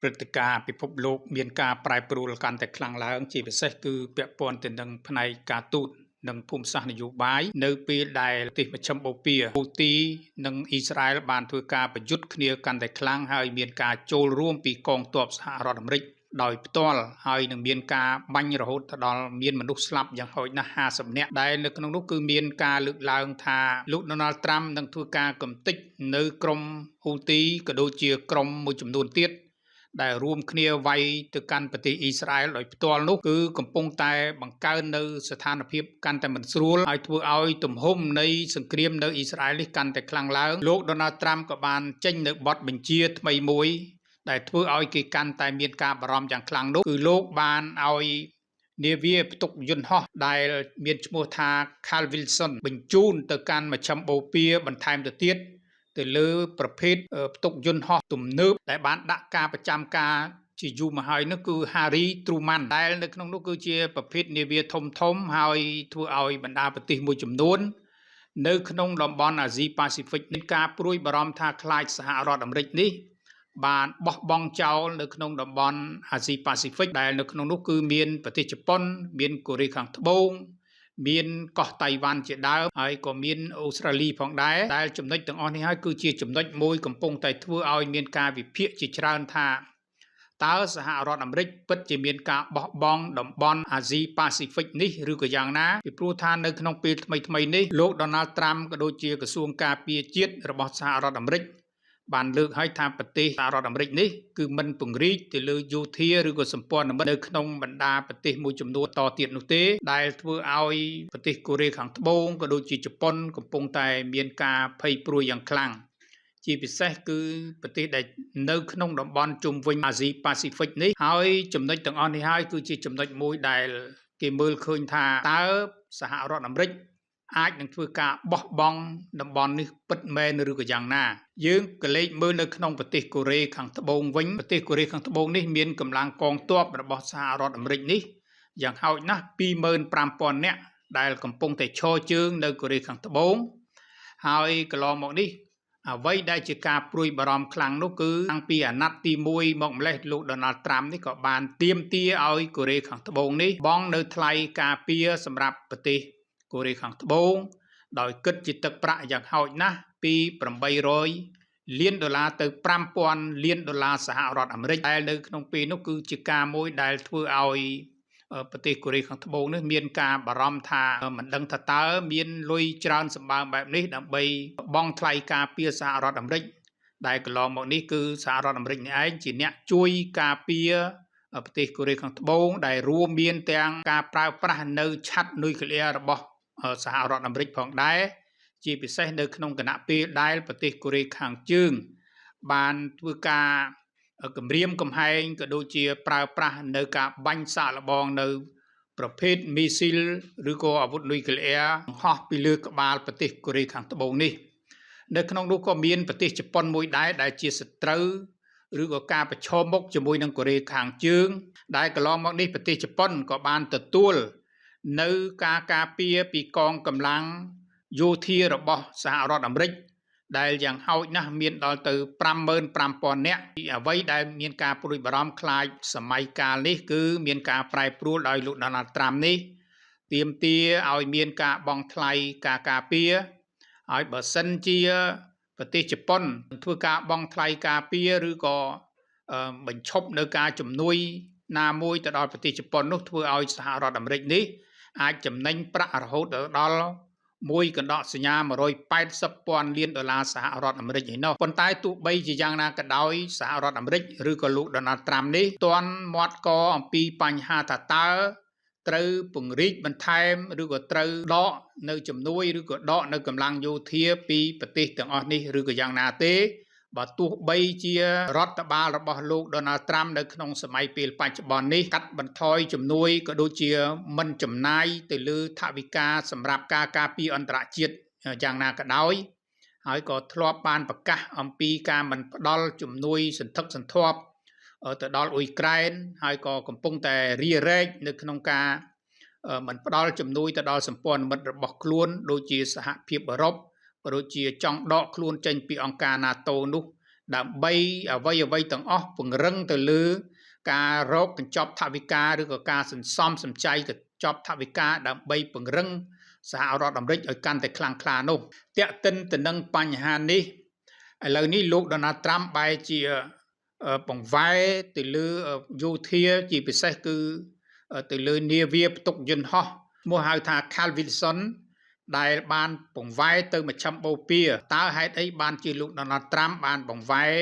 ព្រឹត្តិការណ៍ពិភពលោកមានការប្រែប្រួលកាន់តែខ្លាំងឡើងជាពិសេសគឺពាក់ព័ន្ធទៅនឹងផ្នែកការទូតនិងភូមិសាស្ត្រនយោបាយនៅពេលដែលប្រទេសមជ្ឈិមបូព៌ាហូទីនិងអ៊ីស្រាអែលបានធ្វើការប្រយុទ្ធគ្នាកាន់តែខ្លាំងហើយមានការចូលរួមពីកងទ័ពសហរដ្ឋអាមេរិកដោយផ្ទាល់ហើយនឹងមានការបាញ់រហូតដល់មានមនុស្សស្លាប់យ៉ាងហោចណាស់50នាក់ដែលនៅក្នុងនោះគឺមានការលើកឡើងថាលោកដូណាល់ត្រាំនឹងធ្វើការកំទេចនៅក្រុមហ៊ូទីក៏ដូចជាក្រុមមួយចំនួនទៀតដែលរួមគ្នាវាយទៅកាន់ប្រទេសអ៊ីស្រាអែលដោយផ្ទាល់នោះគឺកំពុងតែបង្កើននៅស្ថានភាពកាន់តែមិនស្រួលហើយធ្វើឲ្យទំហំនៃសង្គ្រាមនៅអ៊ីស្រាអែលនេះកាន់តែខ្លាំងឡើងលោកដូណាល់ត្រាំក៏បានចេញនៅបទបញ្ជាថ្មីមួយដែលធ្វើឲ្យគេកាន់តែមានការបារម្ភយ៉ាងខ្លាំងនោះគឺលោកបានឲ្យនាវាផ្ទុកយន្តហោះដែលមានឈ្មោះថា Carl Vinson បញ្ជូនទៅកាន់មជ្ឈិមបូព៌ាបន្ថែមទៅទៀតទៅលើប្រភេទផ្ទុកយន្តហោះទំនើបដែលបានដាក់ការប្រចាំការជាយូរមកហើយនោះគឺ Harry Truman ដែលនៅក្នុងនោះគឺជាប្រភេទនាវាធំធំហើយធ្វើឲ្យបណ្ដាប្រទេសមួយចំនួននៅក្នុងតំបន់អាស៊ីប៉ាស៊ីហ្វិកមានការព្រួយបារម្ភថាខ្លាចសហរដ្ឋអាមេរិកនេះបានបោះបង់ចោលនៅក្នុងតំបន់អាស៊ីប៉ាស៊ីហ្វិកដែលនៅក្នុងនោះគឺមានប្រទេសជប៉ុនមានកូរ៉េខាងត្បូងមានកោះតៃវ៉ាន់ជាដើមហើយក៏មានអូស្ត្រាលីផងដែរដែលចំណុចទាំងអស់នេះហើយគឺជាចំណុចមួយកំពុងតែធ្វើឲ្យមានការវិភាគជាច្រើនថាតើសហរដ្ឋអាមេរិកពិតជាមានការបោះបង់តំបន់អាស៊ីប៉ាស៊ីហ្វិកនេះឬក៏យ៉ាងណាពីព្រោះថានៅក្នុងពេលថ្មីៗនេះលោកដូណាល់ត្រាំក៏ដូចជាក្រសួងការពារជាតិរបស់សហរដ្ឋអាមេរិកបានលើកឲ្យថាប្រទេសសហរដ្ឋអាមេរិកនេះគឺមិនពង្រីកទៅលើយោធាឬក៏សម្ព័ន្ធមិត្តនៅក្នុងបណ្ដាប្រទេសមួយចំនួនតទៀតនោះទេដែលធ្វើឲ្យប្រទេសកូរ៉េខាងត្បូងក៏ដូចជាជប៉ុនកំពុងតែមានការភ័យព្រួយយ៉ាងខ្លាំងជាពិសេសគឺប្រទេសដែលនៅក្នុងតំបន់ជុំវិញអាស៊ីប៉ាស៊ីហ្វិកនេះហើយចំណុចទាំងអស់នេះហើយគឺជាចំណុចមួយដែលគេមើលឃើញថាតើសហរដ្ឋអាមេរិកអាចនឹងធ្វើការបោះបង់តំបន់នេះពិតមែនឬក៏យ៉ាងណាយើងក៏លេចមើលនៅក្នុងប្រទេសកូរ៉េខាងត្បូងវិញប្រទេសកូរ៉េខាងត្បូងនេះមានកម្លាំងកងទ័ពរបស់សហរដ្ឋអាមេរិកនេះយ៉ាងហោចណាស់25,000នាក់ដែលកំពុងតែឈរជើងនៅកូរ៉េខាងត្បូងហើយកន្លងមកនេះអ្វីដែលជាការព្រួយបារម្ភខ្លាំងនោះគឺតាំងពីអាណត្តិទី1មកម្លេះលោកដូណាល់ត្រាំនេះក៏បានទាមទារឲ្យកូរ៉េខាងត្បូងនេះបង់នៅថ្លៃការពារសម្រាប់ប្រទេសកូរ៉េខាងត្បូងដោយគិតជាទឹកប្រាក់យ៉ាងហោចណាស់ពី800លានដុល្លារទៅ5000លានដុល្លារសហរដ្ឋអាមេរិកដែលនៅក្នុងពេលនោះគឺជាការមួយដែលធ្វើឲ្យប្រទេសកូរ៉េខាងត្បូងនេះមានការបារម្ភថាមិនដឹងថាតើមានលុយច្រើនសម្បើមបែបនេះដើម្បីបង់ថ្លៃការពារសហរដ្ឋអាមេរិកដែលកន្លងមកនេះគឺសហរដ្ឋអាមេរិកនេះឯងជាអ្នកជួយការពារប្រទេសកូរ៉េខាងត្បូងដែលរួមមានទាំងការប្រើប្រាស់នៅឆ័ត្រនុយក្លេអ៊ែររបស់សហរដ្ឋអាមេរិកផងដែរជាពិសេសនៅក្នុងគណៈពេលដែលប្រទេសកូរ៉េខាងជើងបានធ្វើការគម្រាមកំហែងក៏ដូចជាប្រើប្រាស់នៅការបាញ់សាកល្បងនៅប្រភេទមីស៊ីលឬក៏អាវុធនុយក្លេអ៊ែរហោះពីលើក្បាលប្រទេសកូរ៉េខាងត្បូងនេះនៅក្នុងនោះក៏មានប្រទេសជប៉ុនមួយដែរដែលជាសត្រូវឬក៏ការប្រឈមមុខជាមួយនឹងកូរ៉េខាងជើងដែលកន្លងមកនេះប្រទេសជប៉ុនក៏បានទទួលនៅការការពារពីកងកម្លាំងយោធារបស់សហរដ្ឋអាមេរិកដែលយ៉ាងហោចណាស់មានដល់ទៅ55,000នាក់អ្វីដែលមានការព្រួយបារម្ភខ្លាចសម័យកាលនេះគឺមានការប្រែប្រួលដោយលោកដូណាល់ត្រាំនេះទាមទារឲ្យមានការបង់ថ្លៃការការពារហើយបើសិនជាប្រទេសជប៉ុនធ្វើការបង់ថ្លៃការពារឬក៏បញ្ឈប់នៅការជំនួយណាមួយទៅដល់ប្រទេសជប៉ុននោះធ្វើឲ្យសហរដ្ឋអាមេរិកនេះអាចចំណេញប្រាក់រហូតដល់មួយកណ្ដកសញ្ញា180ពាន់លានដុល្លារសហរដ្ឋអាមេរិកឯណោះប៉ុន្តែទោះបីជាយ៉ាងណាក៏ដោយសហរដ្ឋអាមេរិកឬក៏លោកដូណាល់ត្រាំនេះទាន់មាត់កអំពីបញ្ហាថាតើត្រូវពង្រីកបន្ថែមឬក៏ត្រូវដកនៅជំនួយឬក៏ដកនៅកម្លាំងយោធាពីប្រទេសទាំងអស់នេះឬក៏យ៉ាងណាទេបើទោះបីជារដ្ឋបាលរបស់លោកដូណាល់ត្រាំនៅក្នុងសម័យពេលបច្ចុប្បន្ននេះកាត់បន្ថយជំនួយក៏ដូចជាមិនចំណាយទៅលើថវិកាសម្រាប់ការការពារអន្តរជាតិយ៉ាងណាក៏ដោយហើយក៏ធ្លាប់បានប្រកាសអំពីការមិនផ្ដល់ជំនួយសន្ធឹកសន្ធាប់ទៅដល់អ៊ុយក្រែនហើយក៏កំពុងតែរារែកនៅក្នុងការមិនផ្ដល់ជំនួយទៅដល់សម្ព័ន្ធមិត្តរបស់ខ្លួនដូចជាសហភាពអឺរ៉ុបក៏ដូចជាចង់ដកខ្លួនចេញពីអង្គការ NATO នោះ ដើម្បីអ្វីអ្វីទាំងអស់ពង្រឹងទៅលើការរកកញ្ចប់ថវិកាឬក៏ការសន្សំសំចៃកញ្ចប់ថវិកាដើម្បីពង្រឹងសហរដ្ឋអាមេរិកឲ្យកាន់តែខ្លាំងក្លានោះតាក់ទិនទៅនឹងបញ្ហានេះឥឡូវនេះលោកដូណាល់ត្រាំបែរជាបង្វែរទៅលើយោធាជាពិសេសគឺទៅលើនាវាផ្ទុកយន្តហោះឈ្មោះហៅថា Carl Vinson ដែលបានបង្វែរទៅមជ្ឈិមបូព៌ាតើហេតុអីបានជាលោកដូណាល់ត្រាំបានបង្វែរ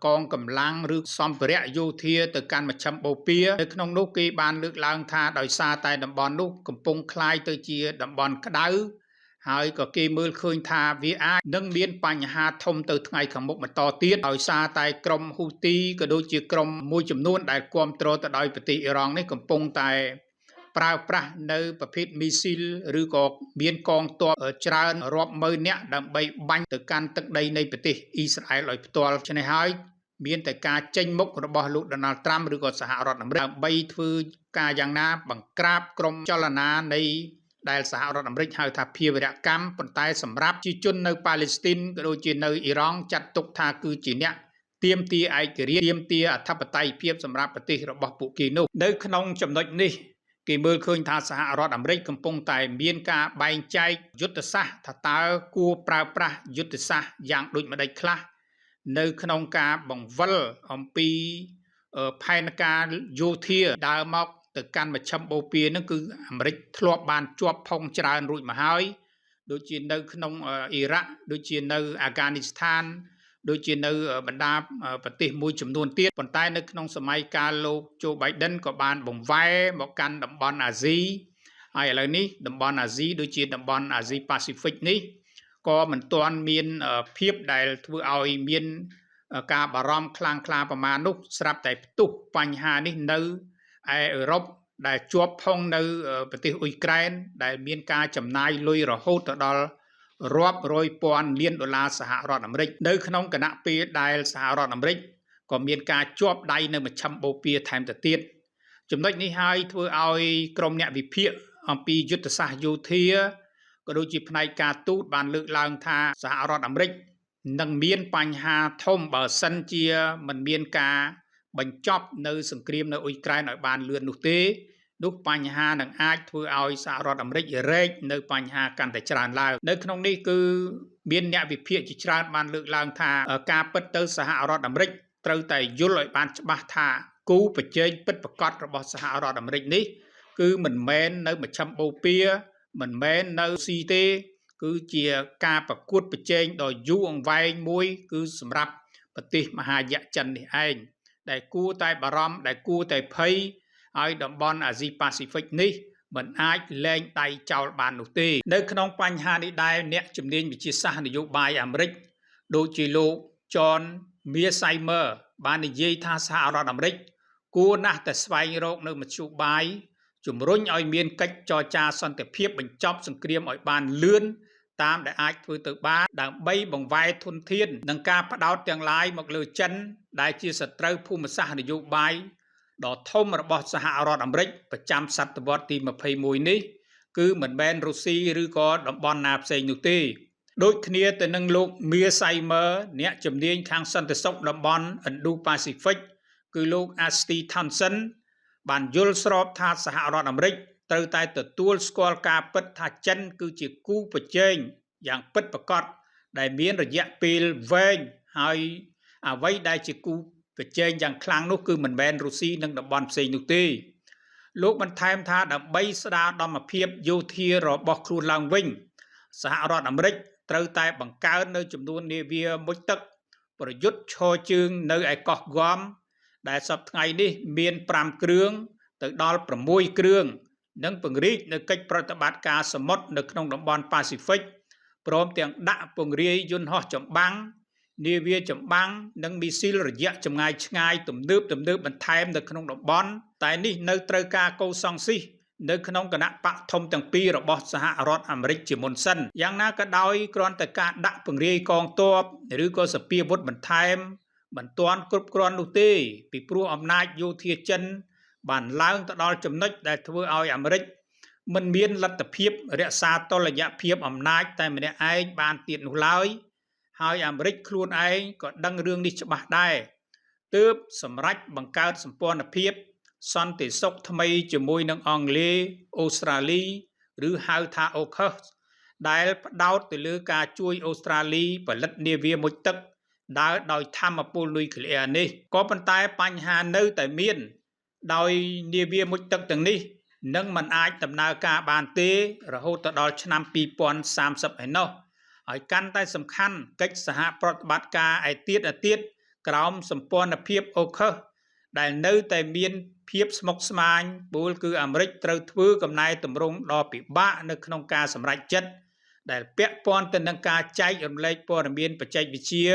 កងកម្លាំងឬសម្ភារៈយោធាទៅកាន់មជ្ឈិមបូព៌ានៅក្នុងនោះគេបានលើកឡើងថាដោយសារតែតំបន់នោះកំពុងក្លាយទៅជាតំបន់ក្តៅហើយក៏គេមើលឃើញថាវាអាចនឹងមានបញ្ហាធំទៅថ្ងៃខាងមុខបន្តទៀតដោយសារតែក្រុមហ៊ូទីក៏ដូចជាក្រុមមួយចំនួនដែលគាំទ្រទៅដោយប្រទេសអ៊ីរ៉ង់នេះកំពុងតែប្រើប្រាស់នៅប្រភេទមីស៊ីលឬក៏មានកងទ័ពច្រើនរាប់ម៉ឺននាក់ដើម្បីបាញ់ទៅកាន់ទឹកដីនៃប្រទេសអ៊ីស្រាអែលដោយផ្ទាល់ฉะនេះហើយមានតែការចេញមុខរបស់លោកដូណាល់ត្រាំឬក៏សហរដ្ឋអាមេរិកដើម្បីធ្វើការយ៉ាងណាបង្ក្រាបក្រុមចលនានៃដែលសហរដ្ឋអាមេរិកហៅថាភាវរកម្មប៉ុន្តែសម្រាប់ជាជននៅប៉ាឡេស្ទីនក៏ដូចជានៅអ៊ីរ៉ង់ចាត់ទុកថាគឺជាអ្នកទាមទារឯករាជ្យទាមទារអធិបតេយ្យភាពសម្រាប់ប្រទេសរបស់ពួកគេនោះនៅក្នុងចំណុចនេះគេមើលឃើញថាសហរដ្ឋអាមេរិកកំពុងតែមានការបែងចែកយុទ្ធសាស្ត្រថាតើគួរប្រើប្រាស់យុទ្ធសាស្ត្រយ៉ាងដូចម្តេចខ្លះនៅក្នុងការបង្វិលអំពីផែនការយោធាដើរមកទៅកាន់មជ្ឈិមបូព៌ានឹងគឺអាមេរិកធ្លាប់បានជាប់ផុងច្រើនរួចមកហើយដូចជានៅក្នុងអ៊ីរ៉ាក់ដូចជានៅអាហ្គានីស្ថានដូចជានៅបណ្ដាប្រទេសមួយចំនួនទៀតប៉ុន្តែនៅក្នុងសម័យកាលលោកโจ Biden ក៏បានបង្វែរមកកាន់តំបន់អាស៊ីហើយឥឡូវនេះតំបន់អាស៊ីដូចជាតំបន់អាស៊ីប៉ាស៊ីហ្វិកនេះក៏មិនទាន់មានភាពដែលធ្វើឲ្យមានការបារម្ភខ្លាំងក្លាប្រមាណនោះស្រាប់តែផ្ទុះបញ្ហានេះនៅឯអឺរ៉ុបដែលជាប់ផុងនៅប្រទេសអ៊ុយក្រែនដែលមានការចំណាយលុយរហូតទៅដល់រាប់រយពាន់លានដុល្លារសហរដ្ឋអាមេរិកនៅក្នុងគណៈពេលដែលសហរដ្ឋអាមេរិកក៏មានការជាប់ដៃនៅមជ្ឈិមបូព៌ាថែមទៅទៀតចំណុចនេះហើយធ្វើឲ្យក្រុមអ្នកវិភាគអំពីយុទ្ធសាស្ត្រយោធាក៏ដូចជាផ្នែកការទូតបានលើកឡើងថាសហរដ្ឋអាមេរិកនឹងមានបញ្ហាធំបើសិនជាមិនមានការបញ្ចប់នៅសង្គ្រាមនៅអ៊ុយក្រែនឲ្យបានលឿននោះទេនោះបញ្ហានឹងអាចធ្វើឲ្យសហរដ្ឋអាមេរិករែកនៅបញ្ហាកាន់តែច្រើនឡើងនៅក្នុងនេះគឺមានអ្នកវិភាគជាច្រើនបានលើកឡើងថាការពិតទៅសហរដ្ឋអាមេរិកត្រូវតែយល់ឲ្យបានច្បាស់ថាគូប្រជែងពិតប្រាកដរបស់សហរដ្ឋអាមេរិកនេះគឺមិនមែននៅមជ្ឈិមបូព៌ាមិនមែននៅស៊ីទេគឺជាការប្រកួតប្រជែងដ៏យូរអង្វែងមួយគឺសម្រាប់ប្រទេសមហាយក្សចិននេះឯងដែលគួរតែបារម្ភដែលគួរតែភ័យហើយតំបន់អាស៊ីប៉ាស៊ីហ្វិកនេះមិនអាចលែងដៃចោលបាននោះទេនៅក្នុងបញ្ហានេះដែរអ្នកជំនាញវិទ្យាសាស្ត្រនយោបាយអាមេរិកដូចជាលោក John Mearsheimer បាននិយាយថាសហរដ្ឋអាមេរិកគួរណាស់តែស្វែងរកនៅមធ្យោបាយជំរុញឲ្យមានកិច្ចចរចាសន្តិភាពបញ្ចប់សង្គ្រាមឲ្យបានលឿនតាមដែលអាចធ្វើទៅបានដើម្បីបង្វែរធនធាននិងការផ្ដោតទាំងឡាយមកលើចិនដែលជាសត្រូវភូមិសាស្ត្រនយោបាយដ៏ធំរបស់សហរដ្ឋអាមេរិកប្រចាំសតវត្សទី21នេះគឺមិនមែនរុស្ស៊ីឬក៏តំបន់ណាផ្សេងនោះទេដូចគ្នាទៅនឹងលោក Mearsheimer អ្នកជំនាញខាងសន្តិសុខតំបន់ Indo-Pacific គឺលោក Ashley Thompson បានយល់ស្របថាសហរដ្ឋអាមេរិកត្រូវតែទទួលស្គាល់ការពិតថាចិនគឺជាគូប្រជែងយ៉ាងពិតប្រាកដដែលមានរយៈពេលវែងហើយអ្វីដែលជាគូប្រជែងយ៉ាងខ្លាំងនោះគឺមិនមែនរុស្ស៊ីនិងតំបន់ផ្សេងនោះទេលោកបន្ថែមថាដើម្បីស្ដារដំណភាពយោធារបស់ខ្លួនឡើងវិញសហរដ្ឋអាមេរិកត្រូវតែបង្កើននៅចំនួននាវាមុជទឹកប្រយុទ្ធឈរជើងនៅឯកោះហ្គាំដែលសប្តាហ៍ថ្ងៃនេះមាន5គ្រឿងទៅដល់6គ្រឿងនិងពង្រីកនៅកិច្ចប្រតិបត្តិការសមុទ្រនៅក្នុងតំបន់ប៉ាស៊ីហ្វិកព្រមទាំងដាក់ពង្រាយយន្តហោះចម្បាំងនាវាចម្បាំងនិងមីស៊ីលរយៈចម្ងាយឆ្ងាយទំនើបទំនើបបន្ថែមនៅក្នុងតំបន់តែនេះនៅត្រូវការកូសង់ស៊ីសនៅក្នុងគណៈបកធំទាំងពីររបស់សហរដ្ឋអាមេរិកជាមុនសិនយ៉ាងណាក៏ដោយគ្រាន់តែការដាក់ពង្រាយកងទ័ពឬក៏សពាវុធបន្ថែមមិនទាន់គ្រប់គ្រាន់នោះទេពីព្រោះអំណាចយោធាចិនបានឡើងទៅដល់ចំណុចដែលធ្វើឲ្យអាមេរិកមិនមានលទ្ធភាពរក្សាតុល្យភាពអំណាចតែម្នាក់ឯងបានទៀតនោះឡើយ ហើយអាមេរិកខ្លួនឯងក៏ដឹងរឿងនេះច្បាស់ដែរទើបសម្រេចបង្កើតសម្ព័ន្ធភាពសន្តិសុខថ្មីជាមួយនឹងអង់គ្លេសអូស្ត្រាលីឬហៅថា AUKUS ដែលផ្ដោតទៅលើការជួយអូស្ត្រាលីផលិតនាវាមុជទឹកដើរដោយថាមពលនុយក្លេអ៊ែរនេះក៏ប៉ុន្តែបញ្ហានៅតែមានដោយនាវាមុជទឹកទាំងនេះនឹងមិនអាចដំណើរការបានទេរហូតទៅដល់ឆ្នាំ2030ឯណោះហើយកាន់តែសំខាន់កិច្ចសហប្រតិបត្តិការឯទៀតឯទៀតក្រោមសម្ព័ន្ធភាព AUKUS ដែលនៅតែមានភាពស្មុគស្មាញពលគឺអាមេរិកត្រូវធ្វើកំណែទម្រង់ដ៏ពិបាកនៅក្នុងការសម្រេចចិត្តដែលពាក់ព័ន្ធទៅនឹងការចែករំលែកព័ត៌មានបច្ចេកវិទ្យា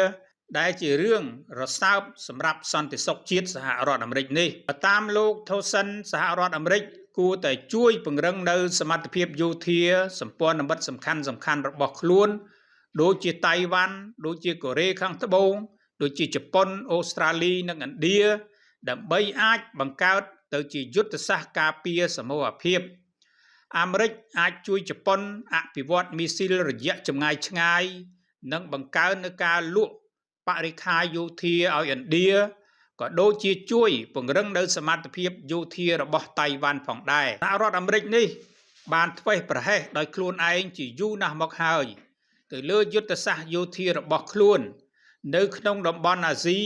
ដែលជារឿងរសើបសម្រាប់សន្តិសុខជាតិសហរដ្ឋអាមេរិកនេះតាមលោកថូសិនសហរដ្ឋអាមេរិកគួរតែជួយពង្រឹងនៅសមត្ថភាពយោធាសម្ព័ន្ធមិត្តសំខាន់សំខាន់របស់ខ្លួនដូចជាតៃវ៉ាន់ដូចជាកូរ៉េខាងត្បូងដូចជាជប៉ុនអូស្ត្រាលីនិងឥណ្ឌាដើម្បីអាចបង្កើតទៅជាយុទ្ធសាស្ត្រការពារសមូហភាពអាមេរិកអាចជួយជប៉ុនអភិវឌ្ឍមីស៊ីលរយៈចម្ងាយឆ្ងាយនិងបង្កើននូវការលក់បរិក្ខារយោធាឲ្យឥណ្ឌាក៏ដូចជាជួយពង្រឹងនៅសមត្ថភាពយោធារបស់តៃវ៉ាន់ផងដែរសហរដ្ឋអាមេរិកនេះបានធ្វេសប្រហែសដោយខ្លួនឯងជាយូរណាស់មកហើយទៅលើយុទ្ធសាស្ត្រយោធារបស់ខ្លួននៅក្នុងតំបន់អាស៊ី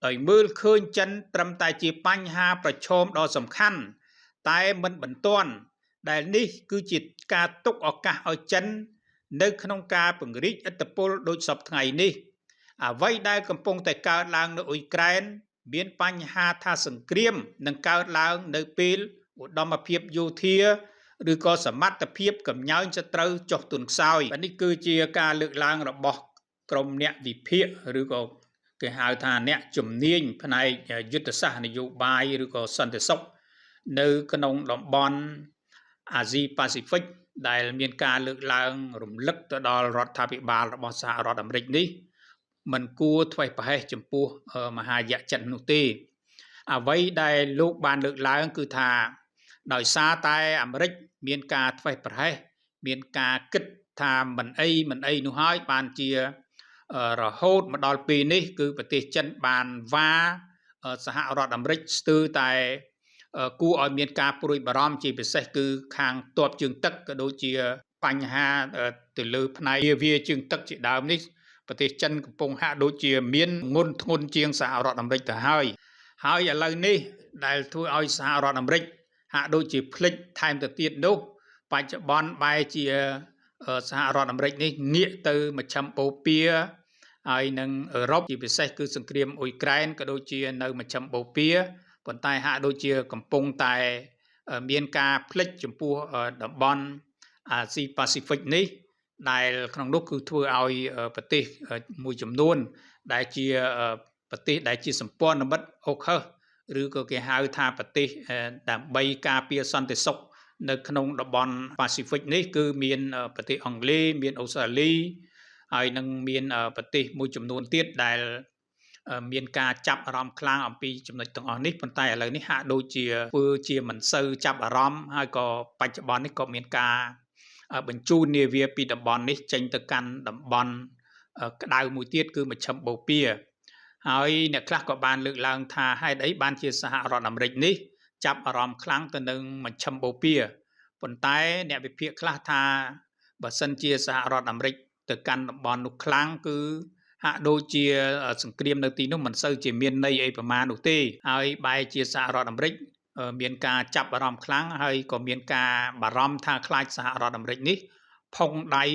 ដោយមើលឃើញចិនត្រឹមតែជាបញ្ហាប្រឈមដ៏សំខាន់តែមិនបន្ទាន់ដែលនេះគឺជាការទុកឱកាសឲ្យចិននៅក្នុងការពង្រីកឥទ្ធិពលដូចសព្វថ្ងៃនេះអ្វីដែលកំពុងតែកើតឡើងនៅអ៊ុយក្រែនមានបញ្ហាថាសង្គ្រាមនឹងកើតឡើងនៅពេលឧត្តមភាពយោធាឬក៏សមត្ថភាពកំញើញសត្រូវចុះទុនខ្សោយនេះគឺជាការលើកឡើងរបស់ក្រុមអ្នកវិភាគឬក៏គេហៅថាអ្នកជំនាញផ្នែកយុទ្ធសាស្ត្រនយោបាយឬក៏សន្តិសុខនៅក្នុងតំបន់អាស៊ីប៉ាស៊ីហ្វិកដែលមានការលើកឡើងរំលឹកទៅដល់រដ្ឋាភិបាលរបស់សហរដ្ឋអាមេរិកនេះមិនគួរធ្វេសប្រហែសចំពោះមហាយក្សចិននោះទេអ្វីដែលលោកបានលើកឡើងគឺថាដោយសារតែអាមេរិកមានការធ្វេសប្រហែសមានការគិតថាមិនអីមិនអីនោះហើយបានជារហូតមកដល់ពេលនេះគឺប្រទេសចិនបានវ៉ាសហរដ្ឋអាមេរិកស្ទើរតែគួរឲ្យមានការព្រួយបារម្ភជាពិសេសគឺខាងទ័ពជើងទឹកក៏ដូចជាបញ្ហាទៅលើផ្នែកនាវាជើងទឹកជាដើមនេះប្រទេសចិនកំពុងហាក់ដូចជាមានងុនធ្ងន់ជាងសហរដ្ឋអាមេរិកទៅហើយហើយឥឡូវនេះដែលធ្វើឲ្យសហរដ្ឋអាមេរិកហាក់ដូចជាភ្លេចថែមទៅទៀតនោះបច្ចុប្បន្នបែរជាសហរដ្ឋអាមេរិកនេះងាកទៅមជ្ឈិមបូព៌ាហើយនឹងអឺរ៉ុបជាពិសេសគឺសង្គ្រាមអ៊ុយក្រែនក៏ដូចជានៅមជ្ឈិមបូព៌ាប៉ុន្តែហាក់ដូចជាកំពុងតែមានការភ្លេចចំពោះតំបន់អាស៊ីប៉ាស៊ីហ្វិកនេះដែលក្នុងនោះគឺធ្វើឲ្យប្រទេសមួយចំនួនដែលជាប្រទេសដែលជាសម្ព័ន្ធមិត្ត AUKUS ឬក៏គេហៅថាប្រទេសដើម្បីការពារសន្តិសុខនៅក្នុងតំបន់ប៉ាស៊ីហ្វិកនេះគឺមានប្រទេសអង់គ្លេសមានអូស្ត្រាលីហើយនឹងមានប្រទេសមួយចំនួនទៀតដែលមានការចាប់អារម្មណ៍ខ្លាំងអំពីចំណុចទាំងអស់នេះប៉ុន្តែឥឡូវនេះហាក់ដូចជាធ្វើជាមិនសូវចាប់អារម្មណ៍ហើយក៏បច្ចុប្បន្ននេះក៏មានការបញ្ជូននាវាពីតំបន់នេះចេញទៅកាន់តំបន់ក្តៅមួយទៀតគឺមជ្ឈិមបូព៌ាហើយអ្នកខ្លះក៏បានលើកឡើងថាហេតុអីបានជាសហរដ្ឋអាមេរិកនេះចាប់អារម្មណ៍ខ្លាំងទៅនឹងមជ្ឈិមបូព៌ាប៉ុន្តែអ្នកវិភាគខ្លះថាបើសិនជាសហរដ្ឋអាមេរិកទៅកាន់តំបន់នោះខ្លាំងគឺហាក់ដូចជាសង្គ្រាមនៅទីនោះមិនសូវជាមានន័យអីប្រមាណនោះទេហើយបែរជាសហរដ្ឋអាមេរិកមានការចាប់អារម្មណ៍ខ្លាំងហើយក៏មានការបារម្ភថាខ្លាចសហរដ្ឋអាមេរិកនេះផុងដៃ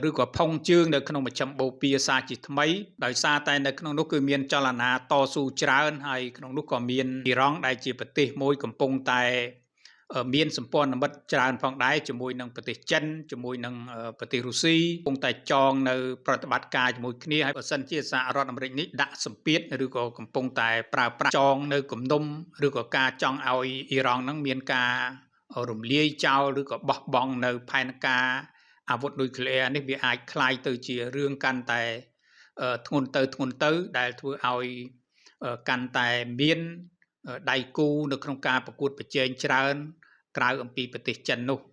ឬក៏ផុងជើងនៅក្នុងមជ្ឈិមបូព៌ាសាជាថ្មីដោយសារតែនៅក្នុងនោះគឺមានចលនាតស៊ូច្រើនហើយក្នុងនោះក៏មានអ៊ីរ៉ង់ដែលជាប្រទេសមួយកំពុងតែមានសម្ព័ន្ធមិត្តច្រើនផងដែរជាមួយនឹងប្រទេសចិនជាមួយនឹងប្រទេសរុស្ស៊ីកំពុងតែចងនៅប្រតិបត្តិការជាមួយគ្នាហើយបើសិនជាសហរដ្ឋអាមេរិកនេះដាក់សម្ពាធឬក៏កំពុងតែប្រើប្រាស់ចងនៅគំនុំឬក៏ការចង់ឲ្យអ៊ីរ៉ង់នឹងមានការរំលាយចោលឬក៏បោះបង់នៅផែនការអាវុធនុយក្លេអ៊ែរនេះវាអាចក្លាយទៅជារឿងកាន់តែធ្ងន់ទៅធ្ងន់ទៅដែលធ្វើឲ្យកាន់តែមានដៃគូនៅក្នុងការប្រកួតប្រជែងច្រើនក្រៅអំពីប្រទេសចិននោះ។